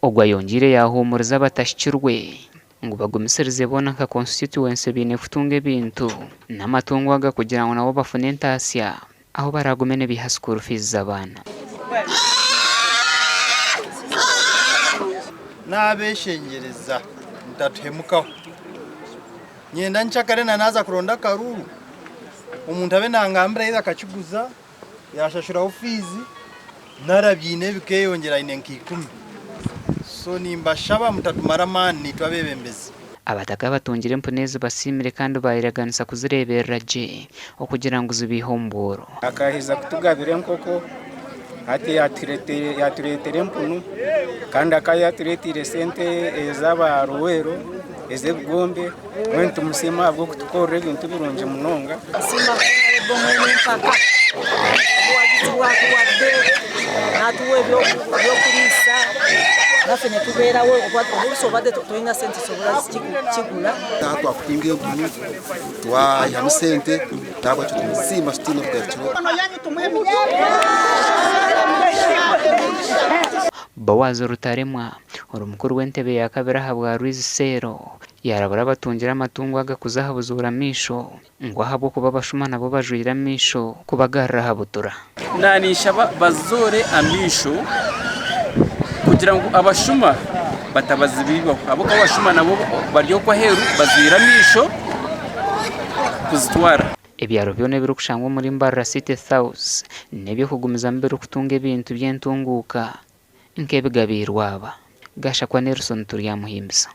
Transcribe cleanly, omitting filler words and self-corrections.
Ogu ayongyeire yaahuumuriza abatahikirwe ngu bagumisirize boona nka konsitityuwensi baine kutunga ebintu n'amatungo aga kugira ngu nabo bafune entaasya ahu baraagume nibaiha school fees z'abaana. Naabeshengyereza mutatuhemukaho. Nyenda nkyakare na naaza kuronda akaruuru, omuntu abe nangambira either akakiguza, yaashashuraho fiizi nari abiine bikeeyongyera aine nka ikumi. So nimbashaba mutatumara amaani naitwe abeebembezi. Abataka abatungire empunu ezi basiimire kandi baayeraganisa kuzireeberera gye okugira ngu zibaihe omu bworo. Akaheza kutugabira enkoko hati yatureetera empunu kandi akaba yatureeteire sente ez'aba Luweero ez'ebigombe mbwenu nitumusiima ahabw'okutukorera ebintu birungi munonga. Nsiima Honourable Mwine Mpaka obuhagizi bwatuwadde natuwa eby'okuriisa naffe netubeerawo oburusi obadde tolina sente zisobola kukigura. Twakutunga empunu twayihamu sente nahabwekyo nitumusiima tutaine bugarukiro. Boaz Rutaremwa, ori mukuru w'entebe ya kabiri ahabwa Rwizi Cell, yaarabura abatungire amatungo aga kuza aha buzuura maisho ngu ahabw'okuba abashuma nabo bajwaire amaisho kubagarura aha butura. Naninshaba bazoore amaisho kugira ngu abashuma batabazibiibaho ahabw'okuba abashuma nabo bari okwo aheeru bazoire amaisho kuzitwara. Ebyaro byona ebirikushangwa omuri Mbarara City South n'eby'okugumizamu birikutunga ebintu by'entunguuka nk'ebigabiirwe aba. Gashakwa Nelson Turyamuhimbisa.